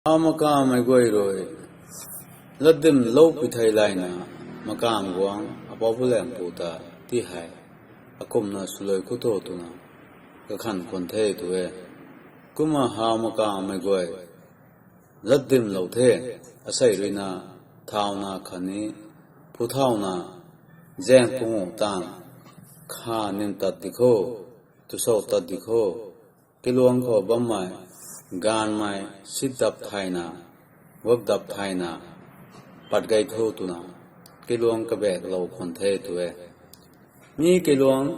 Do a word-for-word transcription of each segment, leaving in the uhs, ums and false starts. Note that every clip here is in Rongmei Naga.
Haw makammei guay rui latdimlou pui thei layna, makamv guangc apou bu laeng pu ta ti hei akumna swluai khou tho twna kakhan khwan the tw e. Kumna haw makammei guay latdimlou the, asei ruina thauna khatni phu thauna zaeng pungu tang kha nim tat di kho, tw sou tat di kho, kailuangc khou bammei gaanvmei si dap thayna, guak dap thayna pat gay tho twna kailuangc kabaeklou khwan the tw e. Mi kailuangc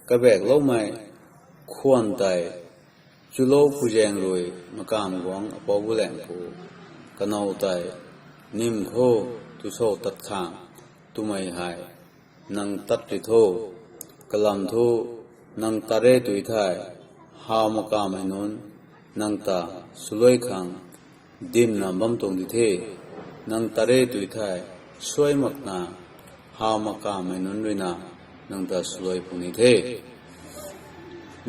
kabaekloumei khwan tei chulou puzaeng rui makamv guangc apou bu laeng pu kanow tei nim kho, tw sou tat khang twmei hei nang tat ri tho. Kalam thu nang tat re tw thei, haw makammei nunc nang ta swluai khang dimna bam tuang di the. Nang tat re tw thei, suai makna haw makammei nunc ruina nang ta swluai puni the.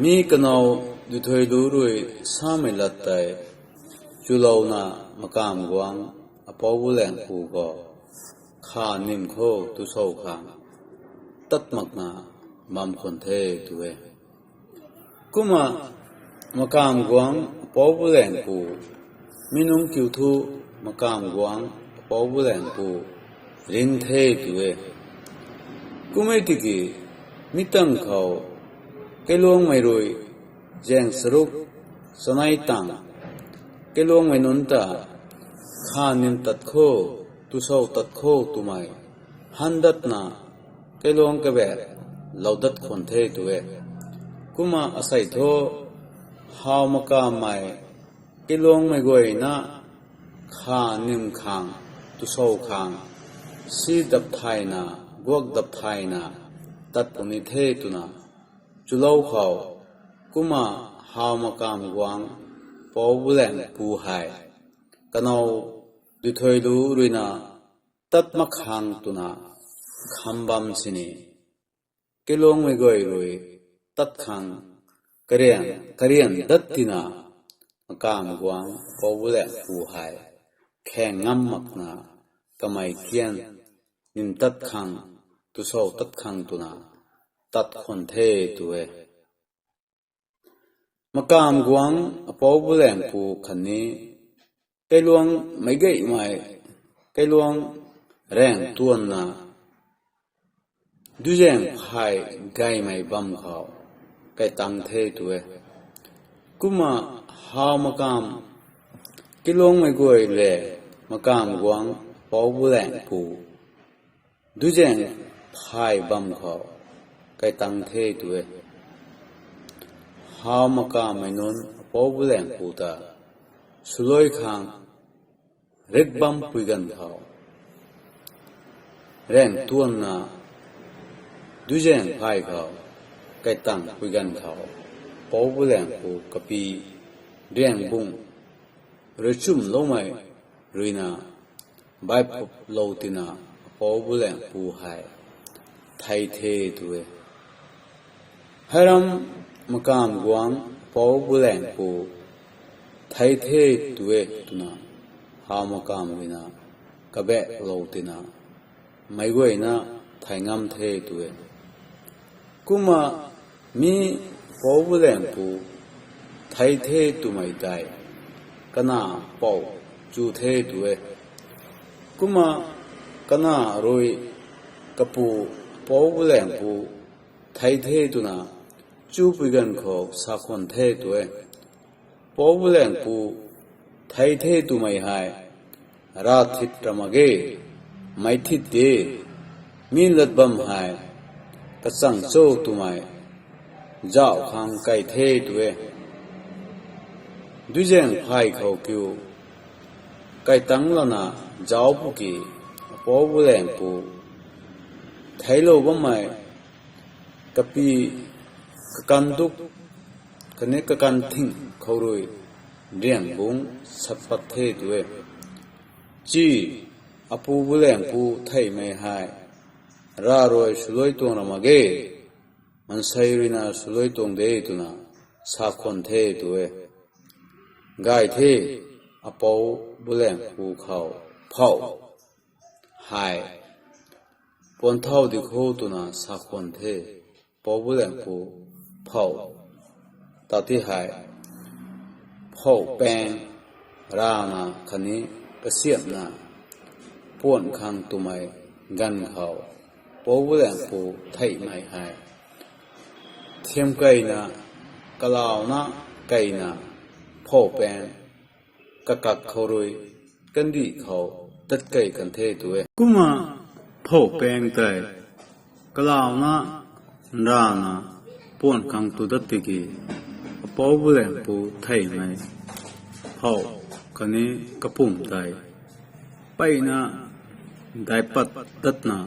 Mi kanow duithuilu rui samei lat tei chulouna makamv guangc apou bu laeng pu khou kha nim kho, tw sou khang tat makna bam khwan the tw e. Kumna makamv guangc apou bu laeng pu, mi nungc kiu thu makamv guangc apou bu laeng pu ring the tw e. Kum e tiki mi tangv khou kailuangmei rui zaeng charuk chanei tang kailuangmei nunc ta kha nim tat kho, tw sou tat kho twmei han datna kailuangc kabaeklou dat khwan the tw e. Kumna asei thu haw makammei kailuangmei guayna kha nim khang, tw sou khang si dap thayna, guak dap thayna tat puni the twna chulou khou, kumna haw makamv guangc apou bu laeng pu hei kanow duithuilu ruina tat mak khang twna kham bam sini kailuangmei guay rui tat khang karian, karian dat tina makamv guangc apou bu laeng pu hei khaeng ngam makna kamei kian nim tat khang, tw sou tat khang twna tat khwan the tw e. Makamv guangc apou bu laeng pu khatni kailuangc meic gaymei, kailuangc raeng tuanna duizaeng phay gaymei bam khou kai tang the tw e. Kumna haw makamv kailuangmei guay le makamv guangc apou bu laeng pu duizaeng phay bam khou kai tang the tw e. Haw makammei nunc apou bu laeng pu ta swluai khang rik bam pui ganv khou raeng tuanna duizaeng phay khou kai tang pui ganv khou, apou bu laeng pu kapi riang bung rui chumloumei ruina baihpuplou tina apou bu laeng pu hei thei the tw e. Heiram makamv guangc apou bu laeng pu thei the tw e twna haw makamv ruina kabaeklou tina meic guayna thei ngam the tw e. Kumna mi apou bu laeng pu thei the twmei tei kana pou chu the tw e. Kumna kana rui kapu apou bu laeng pu thei the twna chupui ganv khou sa khwan the tw e. Apou bu laeng pu thei the twmei hei rav thit ra mak ge, meic thit de, mi lat bam hei kachang cho twmei zauh khang kai the tw e. Duizaeng phay khou kiu kai tang lana zauc pu ki, apou bu laeng pu theiclou bammei kapi kakan duk khatni kakan thing khou rui riang bung sat pat the tw e. Chi, apu bu laeng pu theimei hei rav rui swluai tuang ra mak ge, maansei ruina swluai tuang de twna sa khwan the tw e. Gay the, apou Bulanpu khou phou hei puan thau di kho twna sa khwan the. Apou Bulanpu phou ta ti hei phou paeng rana khatni kasiamhna puan khang twmei ganv khou Pou Bulanpu theihmei hei thiam keyna, kalauna keyna phou paeng kakak khou rui kandih khou tat key kan the tw e. Kumna phou paeng tei kalauna nrana puan khang tu dat tiki, Apou Bulanpu theihmei phou khatni kapumc tei mpeyna daipat datna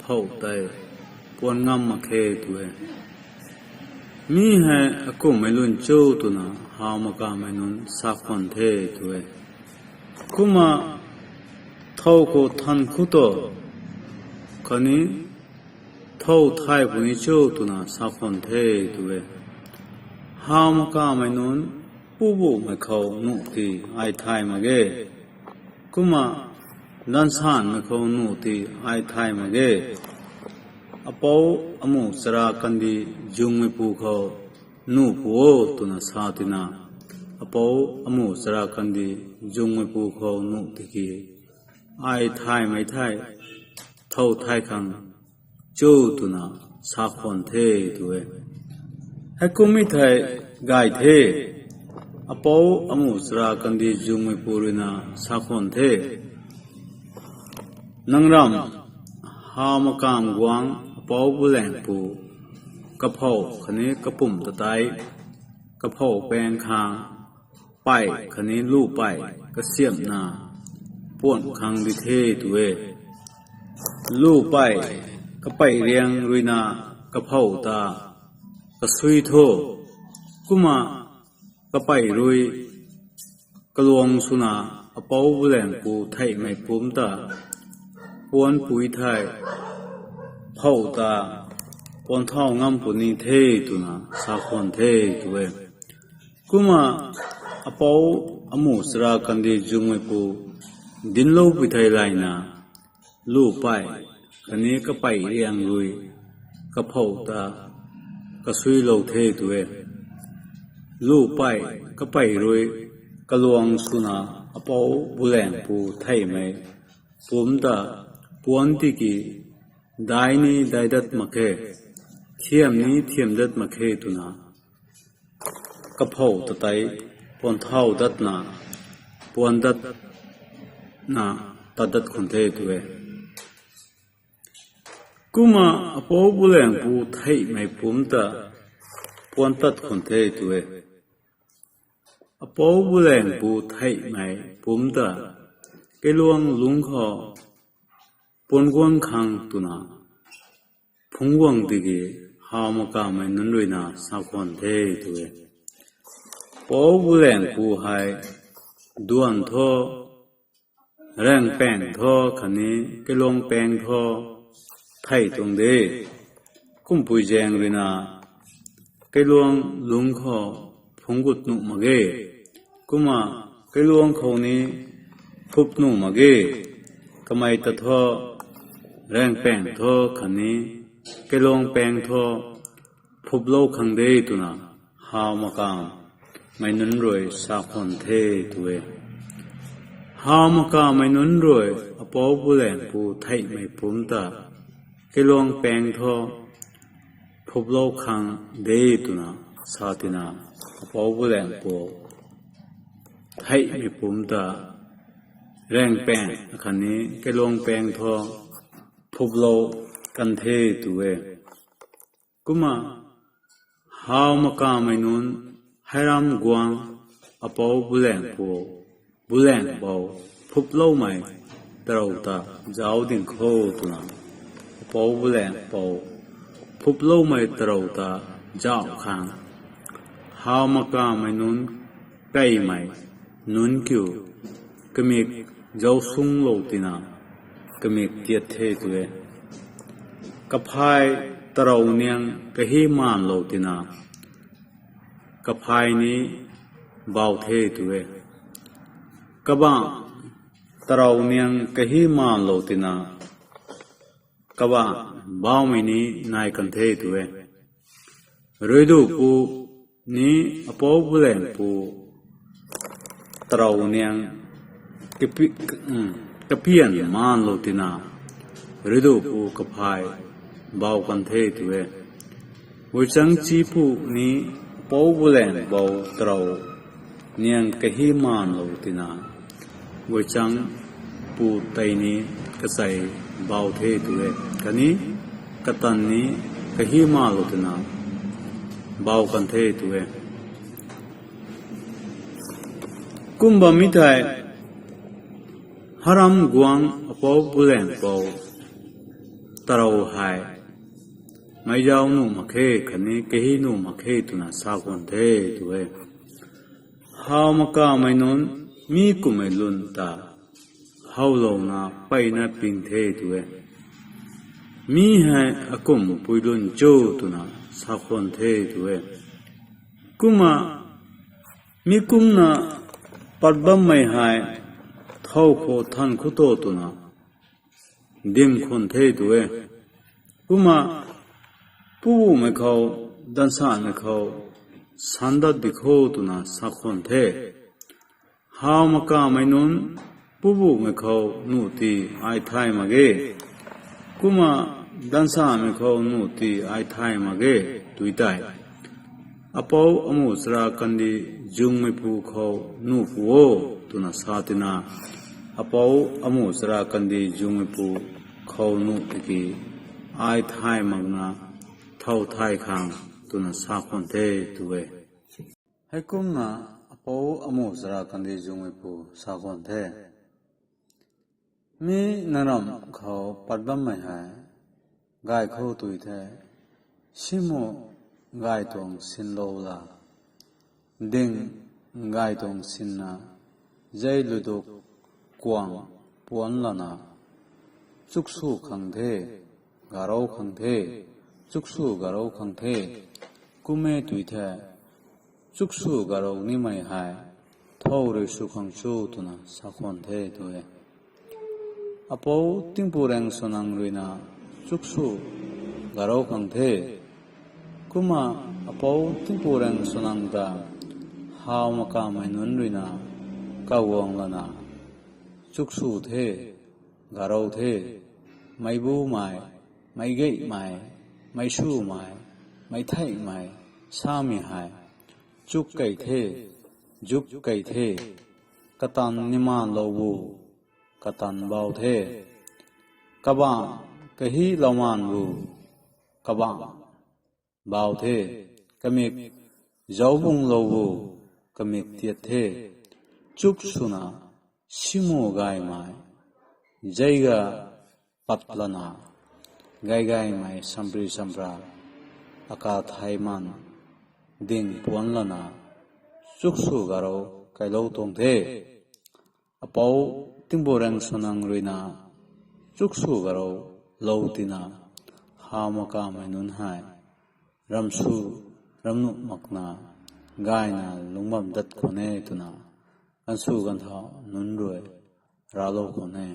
phou tei puan ngam mak khe tw e. Mi hei akumhmei lun cho twna Haw Makamei nunc sa khwan the tw e. Kumna thow khou than khu to khatni thow thay puni cho twna sa khwan the tw e. Haw Makamei nunc pubuhmei khou nuh ti ai thay mak ge. Kumna lansanmei khou nuh ti ai thay mak ge. Apou Amu Chara Kandi Zungmeipu khou nuh pu o twna sa tina, Apou Amu Chara Kandi Zungmeipu khou nuh tiki, ai thaymei thei thow thay khang cho twna sa khwan the tw e. Heikummei thei gay the, Apou Amu Chara Kandi Zungmeipu ruina sa khwan the. Nang ram Haw Makam guang Apou Bulanpu kaphou khatni kapumc ta tei kaphou paeng khang pey khatni lu pey kasiamhna puan khang di the tw e. Lu pey kapey riang ruina kaphou ta kasui tho. Kumna kapey rui kaluang swna Apou Bulanpu theihmei pumc ta puan pui thei phou ta puan thau ngam puni the twna sa khwan the tw e. Kumna Apou Amu Chara Kandi Zungmeipu dincloupui thei layna lu pey khatni kapey riang rui kaphou ta kasuilou the tw e. Lu pey kapey rui kaluang swna Apou Bulanpu theihmei pumc ta puan tiki, dai ni dai dat mak khe, thiam ni thiam dat mak khe twna kaphou ta tei puan thau datna puan datna tat dat khwan the tw e. Kumna Apou Bulanpu theihmei pumc ta puan tat khwan the tw e. Apou Bulanpu theihmei pumc ta kailuang lungc khou puan guang khang twna phungc guang tiki Haw Makamei nunc ruina sa khwan the tw e. Pou Bulanpu hei duan tho, raengpaeng tho khatni kailuang paeng tho thei tuang de. Kumpui zaeng ruina kailuang lungc khou phungc gut nuh mak ge. Kumna kailuang khou ni phup nuh mak ge. Kamei ta thu raengpaeng tho khatni kailuang paeng tho phuplou khang de twna Haw Makamei nunc rui sa khwan the tw e. Haw Makamei nunc rui Apou Bulanpu theihmei pumc ta kailuang paeng tho phuplou khang de twna sa tina, Apou Bulanpu theihmei pumc ta raengpaeng khatni kailuang paeng tho phuplou kan the tw e. Kumna Haw Makamei nunc heiram guang Apou Bulanpu, Bulankpou phuploumei tarou ta zauc ding kho twna, Apou Bulankpou phuploumei tarou ta zauc khang Haw Makamei nunc kaimei nunc kiu kamik zauc sunglou tina kamik tiat the tw e. Kaphay tarou niang kahi maanlou tina kaphay ni bau the tw e. Kabah tarou niang kahi manlou tina, kabah baumei ni nai kan the tu e. Ruidupu ni apou Bulanpu tarou niang kapi-, kapian manlou tina, Ruidupu kaphay bau kan the tu e. Guichangchipu ni apou Bulanpu tarou niang kahi manlou tina, Guichangpu tei ni kachei bau the tu e. Khatni katan ni kahi manlou tina, bau kan the tu e. Kum bammei thei, Haram guang apou Bulanpu tarou hei, meic zauc nuh mak khe khatni kahi nuh mak khe twna sa khwan the tu e. How makamei nunc mi kummei lun ta howlouna mpeyna ping the tu e. Mi hei akum pui lun cho twna sa khwan the tu e. Kumna mi kumna pat bammei hei thow khou than khou to twna dim khwan the tu e. Kumna pubumei khou, dansamei khou, sandat di kho twna sa khwan the. How makamei nunc pubumei khou nuh ti ai thay mak ge. Kumna dansamei khou nuh ti ai thay mak ge, tui tei apou amu chara kandih zungmeipu khou nuh pu o twna sa tina, apou amu chara kandih zungmeipu khou nuh tiki ai thay makna thow thay khang twna sa khwan the tu e. Heikumna apou amu chara kandih zungmeipu sa khwan the. Mi naram khou pat bammei hei gay khou tui the, simu gay tuang sinlou la, ding gay tuang sinna, zei luduk kuang puanc lana, chuksw khang the, garou khang the, chuksw garou khang the, kum e tui the, chuksw garou nimei hei thow rui sw khang cho twna sa khwan the tu e. Apou Tingpurang Sonang ruina chuksw garou khang the. Kumna apou Tingpurang Sonang ta how makamei nunc ruina kaguang lana, chuksw the, garou the, meicbumei, meicgeimei, meicsumei, meictheimei samei hei chuk kei the, zuk kei the, katan nimanlou bu, katan bau the, kabah kahi louman bu, kabah bau the, kamik zaucbunglou bu, kamik tiat the, chukswna simu gaymei, zeiga pat lana, gaygaymei sampri sampra, aka theiman, ding puanc lana, chuksw garou kailou tuang the. Apou Tingpurang Sonang ruina chuksw garou lou tina, how makamei nunc hei ramsw ramnuh makna gayna lungc bam dat khwan e twna, gansw ganthau nunc rui raclou khwan e.